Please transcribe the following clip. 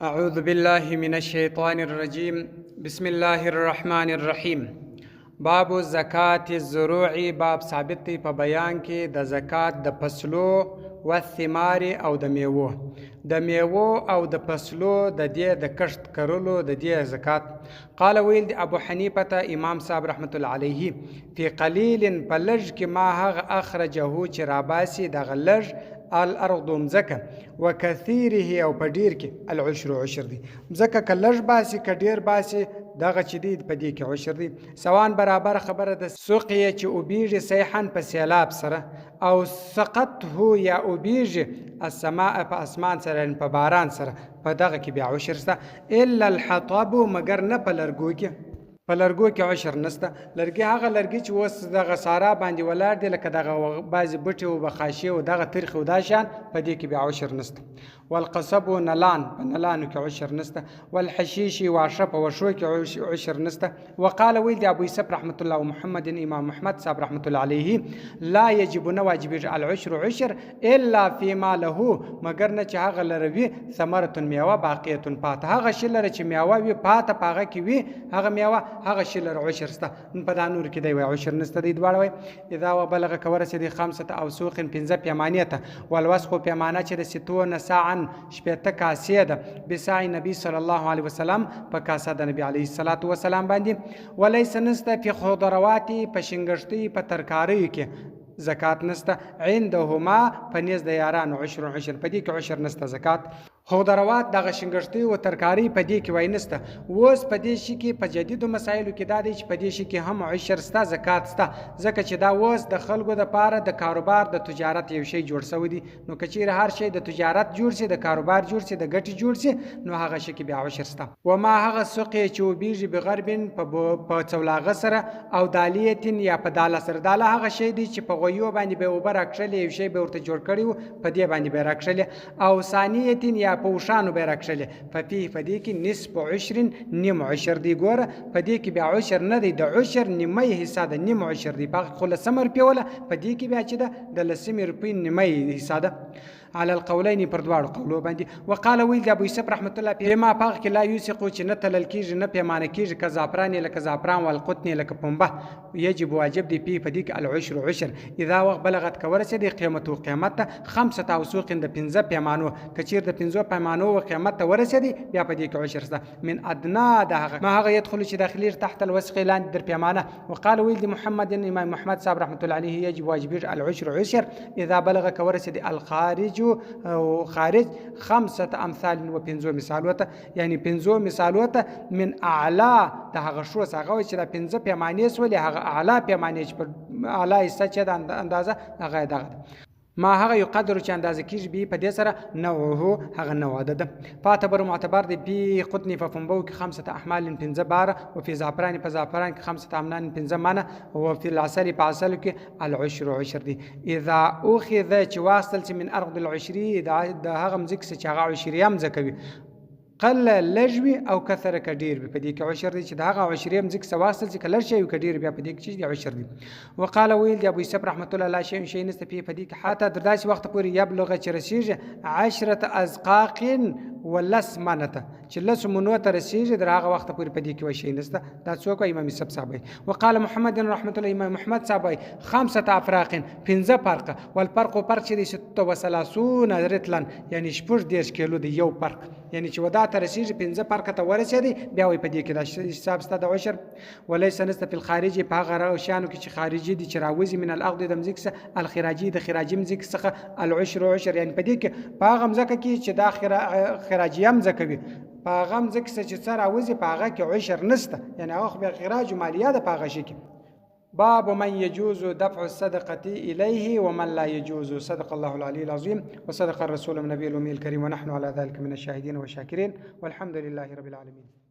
اعوذ بالله من الشیطان الرجیم، بسم الله الرحمن الرحیم. باب زکات الزروع، باب ثابت دی په بیان کې د زکات د فصلو، والثمار، او د میوو، د میوو او د فصلو د دې د کښت کرلو د دې زکات. قال، ویل دی ابو حنیفه ته امام صاحب رحمت الله علیه، فی قلیل، په لږ کې، ما هغه اخرجه چې راباسي دغه لږ الارض مځکه، وکثیره، او په ډیر کې، العشر عشر دی. مځکه که لږ باسي که ډیر باسي، دغه چې دی په دې کې عشر دی. سوان، برابر خبره ده، سقیه، چې اوبیږي، صیحا، په سیلاب سره، او سقطه، یا اوبیږي، السماء، په اسمان سره، یعنی په باران سره، په دغه کې بیا عشر شته. الا الحطب، مګر نه په لرګو کې، په لرګو کې عشر نشته. لرګي، هغه لرګي چې اوس دغه سارا باندې ولاړ دي، لکه دغه بعضې بوټي او بخاشې او دغه ترخې او دا شیان، په دې کې بیا عشر نشته. والقصب، نلان، په نلانو کې عشر نشته. والحشیش، واښه، په وښو کې عشر نشته. وقال، ویل دی ابو یوسف رحمت الله، ومحمد، امام محمد صاحب رحمت الله علیه، لا یجب، نه واجبېږي، العشر عشر، الا فيما له، مګر نه چې هغه لره وي، ثمرة، میوه، باقیة، پاته. هغه شي لره چې میوه وي پاته، په هغه کې وي هغه میوه، هغه شي لره عشر شته. په دا نور کې دی وایي عشر نشته دی. دواړه وایي. اذا وبلغ، که ورسېدی، خمسة اوسق، پنځه پیمانې ته، والوسق، پیمانه چې د 60 صاعا، 60 کاسې ده، بصاع نبی صلی الله علیه وسلم، په کاسه د نبی علیه الصلاة والسلام باندې. وليس، نسته، فی خضروات، په شینګښتۍ، په ترکاریو کې زکات نسته، عندهما، په نزد د یارانو، عشر عشر، په دې کې عشر نسته زکات. خضروات، دغه شینګښتۍ او ترکاری، په دې کې وای نسته. اوس په دې شي کې په جدیدو مسایلو کې دا دی چې په دې شي کې هم عشر سته، زکات سته، ځکه چې دا اوس د خلکو د پاره د کاروبار، د تجارت یو شی جوړ شوی دی. نو که چیرې هر شی د تجارت جوړ شي، د کاروبار جوړ شي، د ګټې جوړ شي، نو هغه شي کې بیا عشر سته. وما هغه سقي، چې وبیږي، بغرب، په څولاغه سره، او دالیتن، یا په داله سره. داله هغه شی دی چې په غویو باندې به اوبه راکښلې، یو شی به ورته جوړ کړی وو، په دې باندې به راکښلې، او سانیتن، یا په اوښانو به راکښلې، ففیه، په دې کې، نصف عشر، نیم عشر دی. ګوره، په دې کې بیا عشر نه دی، د عشر نیمه حصه ده، نیم عشر دی. په هغه خو لسمه روپۍ وله، په دې کې بیا چې ده د لسمې روپۍ نیمه حصه ده، علی القولین، پر دواړو قولو باندې. وقال، ویل د ابو یوسف رحمت الله، فيما، په هغه کې، لا یوسق، چې نه تلل کېږي، نه پیمانه کېږي، کزعفران، لکه زعفران، والقطن، لکه پنبه، یجب، واجب دی، فيه، په دې کې، العشر عشر، اذا وخت بلغت، که ورسېدې، قیمته، قیمت ته، خمسة اوسوق، د پنځه پیمانو. که چیرې د پنځو پیمانو و قیمت ته ورسېدې، بیا په دې کې عشر شته. من ادنا، د هغه، ما هغه يدخل، چې داخليږي، تحت الوسق، لاندې در پیمانه. وقال، ویل دی محمد، امام محمد صاحب رحمت الله علیه، یجب، واجبېږي، العشر عشر، اذا بلغ، که ورسېدې، الخارج او خارج، خمسة امثال، و پنځو مثالو ته، یعنی پنځو مثالو ته، من اعلا، د هغه ښو څخه. هغه وایي چې دا پنځه پیمانې سولې، هغه اعلا پیمانې چې په اعلا حصه چې د اندازه هغه دغه ده. ما هغه یقدر، چې اندازه کېږي، به، په دې سره، نوعه، هغه نوع ده. فاعتبر، معتبر دی، فی قطن، په پنبو کې، خمسة احمال، پنځه باره، وفي زعفران، په زعفران کې، خمسة امنان، پنځه منه، وفي العسل، په عسلو کې، العشر عشر دی، اذا اخذ، چې واخیستل شي، من ارض العشري، د هغه مځکې څخه چې هغه عشریه مځکه وي، قل، لږ وي، او کثر، که ډېر وي، په دې کې عشر دی. چې د هغه عشریه مځکې څخه واخیستل شي، که لږ شی وي که ډېر، بیا په دې کې چې دی عشر دی. وقال، ویل دی ابو یوسف رحمت الله، لا شیء، شی نشته، فيه، په دې کې، حتی، تر داسې وخت پورې، یبلغ، چې رسیږي، عشرة ازقاق، و لس منه ته، چې لسو منو ته رسیږي، تر هغه وخت پورې په دې کې وایي شی نشته. دا څوک وایي؟ امام یوسف صاحب وایي. وقال محمد رحمت الله، امام محمد صاحب وایي، خمسة افراق، پنځه فرقه، والفرق، فرق چې دی، 36 رطلا، یعنی 36 کیلو دی یو فرق. یعنی چې ودا ته رسیږي، پنځه فرقه ته ورسېدی، بیا وایي په دې کې دا حساب سته د عشر. وليس، نسته، فی الخارج، په هغه شیانو کې چې خارجي دي، چې راوځي، من الارض، د مځکې څخه، الخراجي، د خراجي مځکې څخه، العشر عشر. یعنی په دې کې، په هغه مځکه کې چې دا خراجیه مځکه وي، په هغه مځکې څخه چې څه راوځي، په هغه کې عشر نسته، یعنی هغه خو بیا خراج او مالیه ده په هغه شي کې. باب من يجوز دفع الصدقة إليه ومن لا يجوز. صدق الله العلي العظيم وصدق الرسول النبي الأمي الكريم، ونحن على ذلك من الشاهدين والشاكرين، والحمد لله رب العالمين.